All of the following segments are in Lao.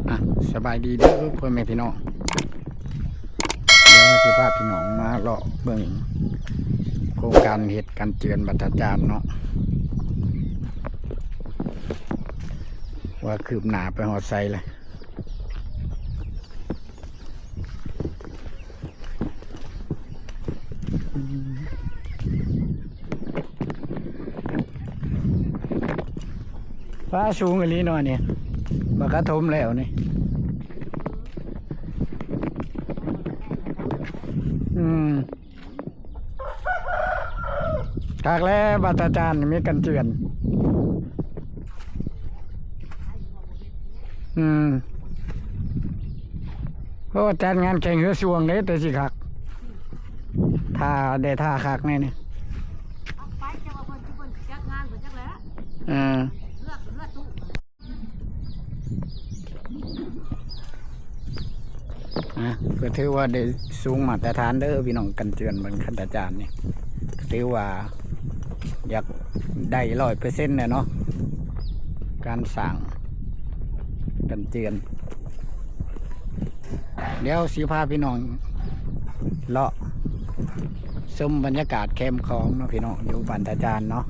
ອ່ະ ສະບາຍດີເດີພໍ່ແມ່ພີ່ນ້ອງ, ດຽວຊິພາພີ່ນ້ອງມາເລາະເບິ່ງໂຄງການເຮັດກັນເຈື່ອນບັນທະຈານເນາະ ວ່າຄືບໜ້າໄປຮອດໃສແລ້ວ. ຟ້າສູງອີ່ຫຼີເນາະນີ້ ບັກກະທົມແລ້ວນີ້ ອືມ. ຄັກແລ້ວ ບັດຕາຈານມີກັນເຈື່ອນ ອືມ ໂອ້ ຈັດງານແຂ່ງເຮືອຊ່ວງເດ້ ແຕ່ຊິຄັກ ຖ້າໄດ້ ຖ້າຄັກແນ່ນີ້ ເອົາໄປ ເຈົ້າວ່າເພິ່ນຊິເບິ່ງຈັດງານເພິ່ນຈັກແຫຼະ ເອີ ເຮືອ ເຮືອຕູ້. ອ່ະ ກໍຖືວ່າໄດ້ສູງມາດຕະຖານເດີພີ່ນ້ອງ ກັນເຈື່ອນເມືອງຄັນຕາຈານນີ້ ກໍຖືວ່າຢາກໄດ້ຮ້ອຍເປີເຊັນແຫຼະເນາະ ການສ້າງກັນເຈື່ອນ. ດຽວຊິພາພີ່ນ້ອງເລາະຊົມບັນຍາກາດແຄມຂອງເນາະພີ່ນ້ອງ ຢູ່ບ້ານຕາຈານເນາະ.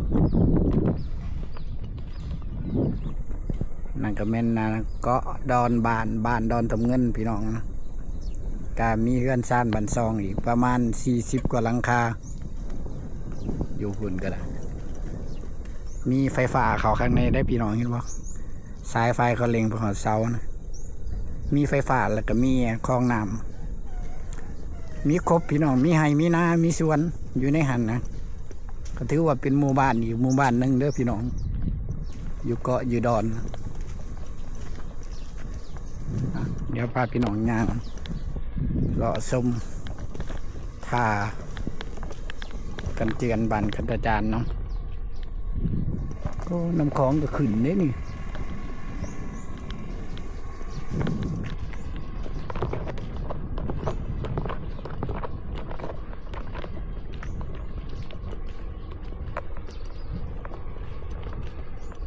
ນັ້ນກໍແມ່ນ ອ່າ ເກາະດອນບານ ບ້ານດອນທຳເງິນພີ່ນ້ອງ ກໍມີເຮືອນຊານບ້ານຊ່ອງອີກປະມານສີ່ສິບກວ່າຫຼັງຄາ ຢູ່ພຸ້ນກໍໄດ້ ມີໄຟຟ້າເຂົ້າຂ້າງໃນໄດ້ພີ່ນ້ອງ ເຫັນບໍ່? ສາຍໄຟເຂົາເລັງໄປຮອດເສົານະ ມີໄຟຟ້າ ແລ້ວກໍມີຄອງນ້ຳ ມີຄົບພີ່ນ້ອງ ມີໄຮ່ ມີນາ ມີສວນຢູ່ໃນຫັ້ນນະ ກໍຖືວ່າເປັນໝູ່ບ້ານອີກໝູ່ບ້ານໜຶ່ງເດີພີ່ນ້ອງ ຢູ່ເກາະຢູ່ດອນ. ອ່ະ ດຽວພາພີ່ນ້ອງຍ່າງເລາະຊົມ ທ່າກັນເຈື່ອນບ້ານຄັນຕາຈານເນາະ. ໂອ້ ນ້ຳຂອງກໍຂຶ້ນເດ້ນີ້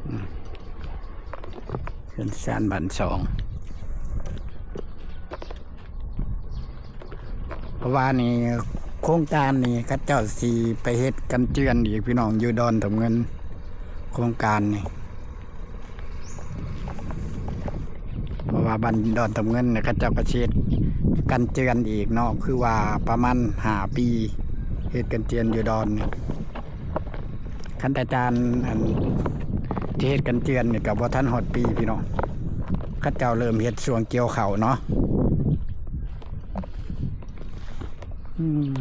ອືມ ເຮືອນຊານບ້ານຊ່ອງ. ເພາະວ່ານີ້ໂຄງການນີ້ເຂົາເຈົ້າຊິໄປເຮັດກັນເຈື່ອນອີກພີ່ນ້ອງ ຢູ່ດອນທຳເງິນ ໂຄງການນີ້ ເພາະວ່າບ້ານດອນທຳເງິນນີ້ເຂົາເຈົ້າກໍຊິເຮັດກັນເຈື່ອນອີກເນາະ ຄືວ່າປະມານຫ້າປີ ເຮັດກັນເຈື່ອນຢູ່ດອນນີ້. ຄັນຕາຈານ ອັນທີ່ເຮັດກັນເຈື່ອນນີ້ກໍບໍ່ທັນຮອດປີພີ່ນ້ອງ ເຂົາເຈົ້າເລີ່ມເຮັດຊ່ວງກ່ຽວເຂົ້າເນາະ. ອືມ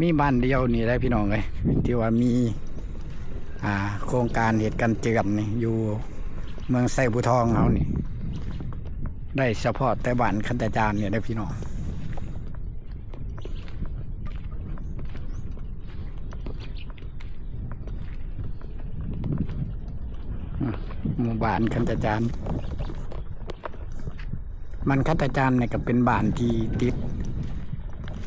ມີບ້ານດຽວນີ້ແຫຼະພີ່ນ້ອງເອີຍ ທີ່ວ່າມີ ອ່າ ໂຄງການເຮັດກັນເຈື່ອນນີ້ ຢູ່ເມືອງໄຊບູທອງເຮົານີ້ ໄດ້ສະເພາະແຕ່ບ້ານຄັນຕາຈານນີ້ເດີພີ່ນ້ອງ. ອືມ ໝູ່ບ້ານຄັນຕາຈານ ບ້ານຄັນຕາຈານນີ້ກໍເປັນບ້ານທີ່ຕິດ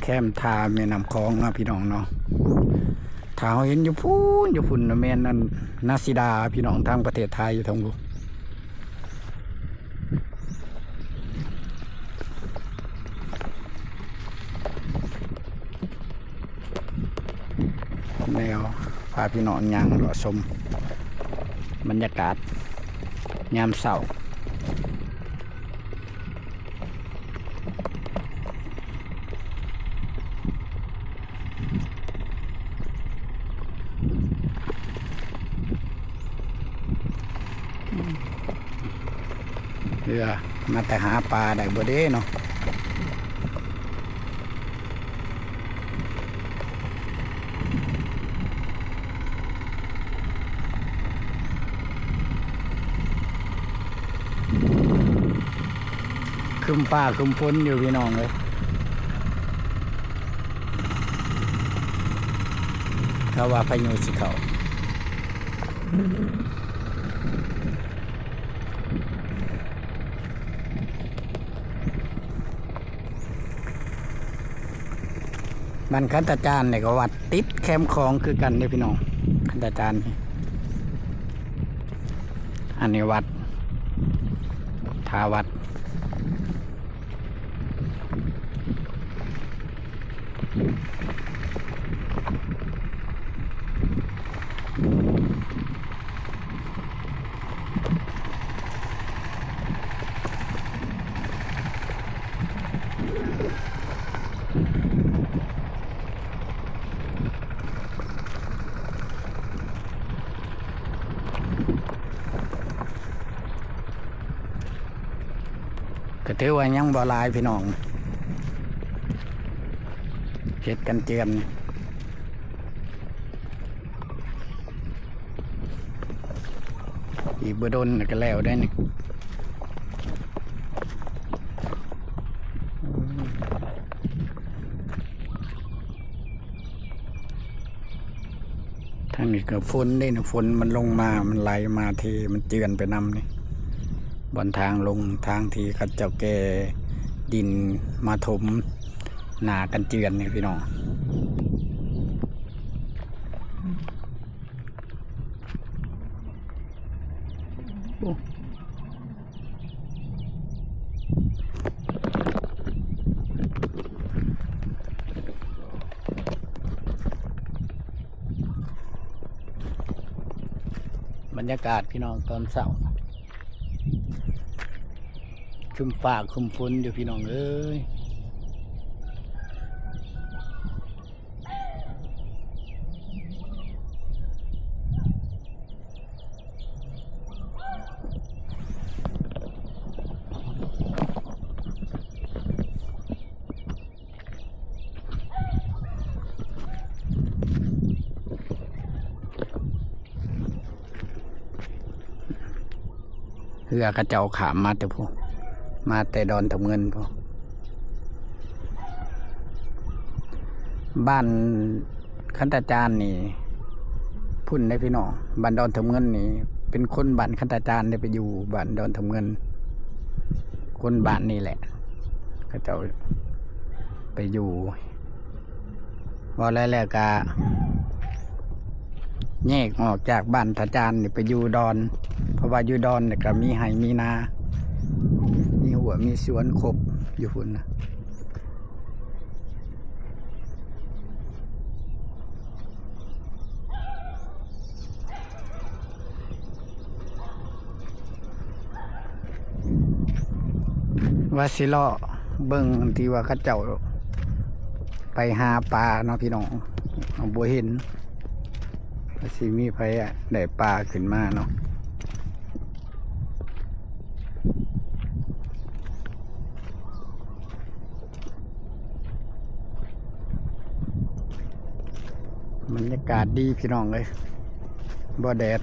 ແຄມທ່າແມ່ນ້ຳຂອງເນາະພີ່ນ້ອງເນາະ. ຖ້າເຮົາເຫັນຢູ່ພຸ້ນ ຢູ່ພຸ້ນນະ ແມ່ນອັນນາຊິດາພີ່ນ້ອງ ທາງປະເທດໄທຢູ່ທາງພຸ້ນ. ແນວພາພີ່ນ້ອງຍ່າງເລາະຊົມບັນຍາກາດຍາມເຊົ້າ. ເຮືອມາແຕ່ຫາປາໄດ້ບໍ່ເດ້ເນາະ. ຄຶ້ມຟ້າຄຶ້ມຝົນຢູ່ພີ່ນ້ອງເອີຍ ຖ້າວ່າພາຍຸຊິເຂົ້າ. ອ ບ້ານຂັນຕາຈານນີ້ກໍວັດຕິດແຄມຂອງຄືກັນເດ້ພີ່ນ້ອງ ຂັນຕາຈານນີ້. ອັນນີ້ວັດ ທ່າວັດ. ກໍຖືວ່າຍັງບໍ່ຫຼາຍພີ່ນ້ອງ ເຂດກັນເຈື່ອນ. ອີກບໍ່ດົນກໍແລ້ວໄດ໋ນີ້. ທາງນີ້ກໍຝົນເດ້ນະ ຝົນມັນລົງມາ ມັນໄຫຼມາເທ ມັນເຈື່ອນໄປນຳນີ້ ບ່ອນທາງລົງ ທາງທີ່ເຂົາເຈົ້າແກ່ດິນມາຖົມໜ້າກັນເຈື່ອນນີ້ພີ່ນ້ອງ. ບັນຍາກາດພີ່ນ້ອງຕອນເຊົ້າ ຄຶ້ມຟ້າຄຶ້ມຝົນຢູ່ພີ່ນ້ອງເອີຍ. ເຮືອເຂົາເຈົ້າຂ້າມມາແຕ່ພຸ້ນ ມາແຕ່ດອນທຳເງິນພຸ້ນ. ບ້ານ ຄັນຕາຈານນີ້ພຸ້ນເດ້ພີ່ນ້ອງ ບ້ານດອນທຳເງິນນີ້ ເປັນຄົນບ້ານຄັນຕາຈານເດ້ ໄປຢູ່ບ້ານດອນທຳເງິນ ຄົນບ້ານນີ້ແຫຼະ ເຂົາເຈົ້າໄປຢູ່. ເວົ້າແລ້ວ ແລ້ວກະແຍກອອກຈາກບ້ານຕາຈານນີ້ໄປຢູ່ດອນ ເພາະວ່າຢູ່ດອນນີ້ກະມີໄຮ່ມີນາ ມີຮົ້ວມີສວນຄົບຢູ່ພຸ້ນນະ. ວ່າຊິເລາະເບິ່ງທີ່ວ່າເຂົາເຈົ້າໄປຫາປາເນາະພີ່ນ້ອງ ເຮົາບໍ່ເຫັນວ່າຊິມີໃຜໄດ້ປາຂຶ້ນມາເນາະ. ບັນຍາກາດດີພີ່ນ້ອງເອີຍ ບໍ່ແດດ.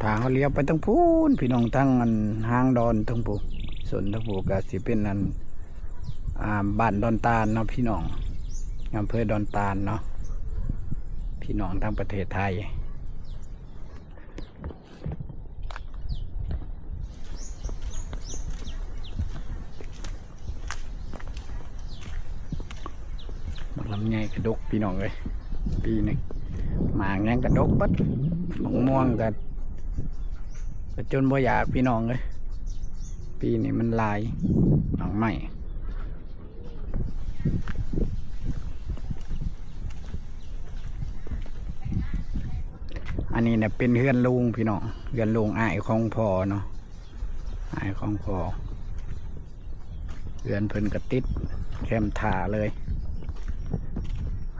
ຖ້າເຮົາລ້ຽວໄປທາງພຸ້ນ ພີ່ນ້ອງ ທາງອັນຫາງດອນທາງພຸ້ນ ສົ້ນທາງພຸ້ນກະຊິເປັນອັນ ອ່າ ບ້ານດອນຕານເນາະພີ່ນ້ອງ ອຳເພີດອນຕານເນາະ ພີ່ນ້ອງທາງປະເທດໄທ. ບັກລຳໄຍກະດົກພີ່ນ້ອງເອີຍ ປີນີ້ ໝາກຫຍັງກະດົກເບິດ ບັກມ່ວງກະ ກະຈົນບໍ່ຢາກພີ່ນ້ອງເອີຍ ປີນີ້ມັນຫຼາຍ ໝາກໄມ້. ອັນນີ້ນະເປັນເຮືອນລຸງພີ່ນ້ອງ ເຮືອນລຸງອ້າຍຂອງພໍ່ເນາະ ອ້າຍຂອງພໍ່ ເຮືອນເພິ່ນກະຕິດແຄມທ່າເລີຍ.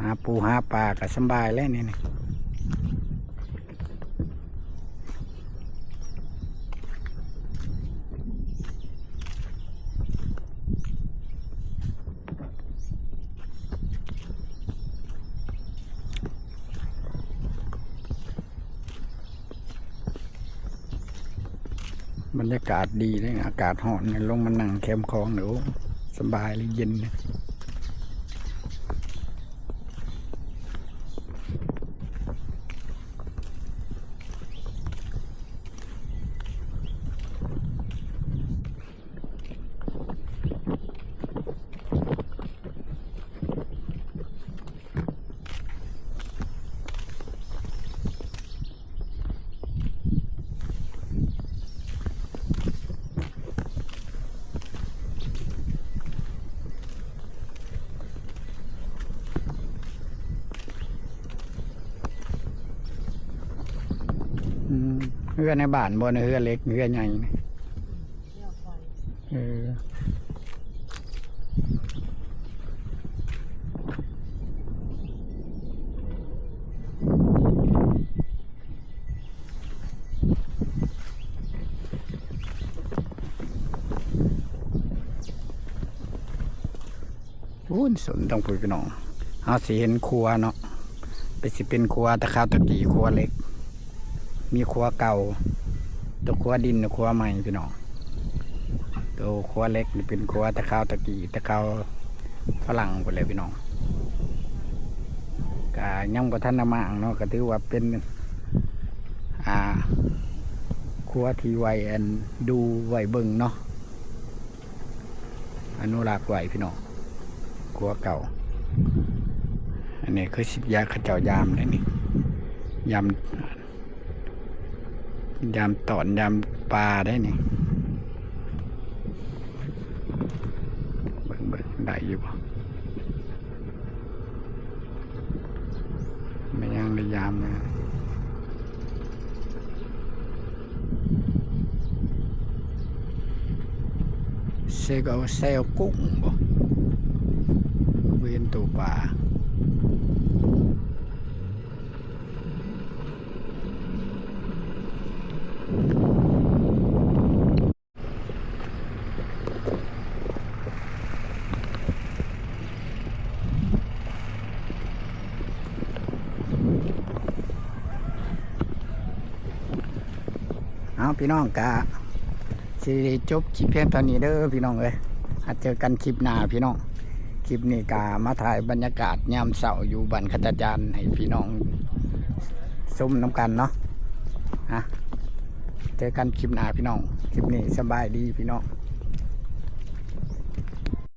ຫາປູຫາປາກໍສຳບາຍແລ້ວນີ້. ບັນຍາກາດດີເດ້ ອາກາດຮ້ອນ ລົງມານັ່ງແຄມຂອງນີ້ ໂອ້ ສະບາຍເລີຍ ເຢັນ. ອືມ ເຮືອນໃນບ້ານບໍ່ ເຮືອນເຫຼັກ ເຮືອນໃຫຍ່ນີ້? ເອີ ພຸ້ນ ສົນທາງພຸ້ນ ພີ່ນ້ອງ ເຮົາຊິເຫັນຂົວເນາະ ເປັນ ຊິເປັນຂົວແຕ່ຄາວແຕ່ກີ້ ຂົວເຫຼັກ ມີຂົວເກົ່າ ໂຕຂົວດິນ ຂົວໃໝ່ ພີ່ນ້ອງ. ໂຕຂົວເຫຼັກນີ້ເປັນຂົວແຕ່ຄາວແຕ່ກີ້ ແຕ່ຄາວຝຣັ່ງພຸ້ນແຫຼະ ພີ່ນ້ອງ. ກະຍັງບໍ່ທັນໄດ້ມ້າງເນາະ ກະຖືວ່າເປັນ ອ່າ ຂົວທີ່ໄວ້ ອັນ ດູໄວ້ເບິ່ງເນາະ. ອະນຸລັກໄວ້ ພີ່ນ້ອງ ຂົວເກົ່າ. ອັນນີ້ຄືຊິຢາກເຂົາເຈົ້າຍາມເດ້ນີ້ ຍາມ ຍາມຕອນ ຍາມປາເດ້ນີ້. ເບິ່ງ ເບິ່ງ ໄດ້ຢູ່ບໍ່? ແມ່ນຍັງໄດ້ຍາມນະ ເຊກເອົາ ເຊເອົາກຸ້ງບໍ່? ບໍ່ເຫັນໂຕປາ. ເອົາ ພີ່ນ້ອງ ກະຊິຈົບຄລິບພຽງເທົ່ານີ້ເດີ ພີ່ນ້ອງເອີຍ ຫາເຈີກັນຄລິບໜ້າ ພີ່ນ້ອງ. ຄລິບນີ້ກະມາຖ່າຍບັນຍາກາດຍາມເຊົ້າຢູ່ບ້ານຂະຈາຈານ ໃຫ້ພີ່ນ້ອງຊົມນຳກັນເນາະ. ອ່ະ ເຈີກັນຄລິບໜ້າ ພີ່ນ້ອງ ຄລິບນີ້ສະບາຍດີ ພີ່ນ້ອງ.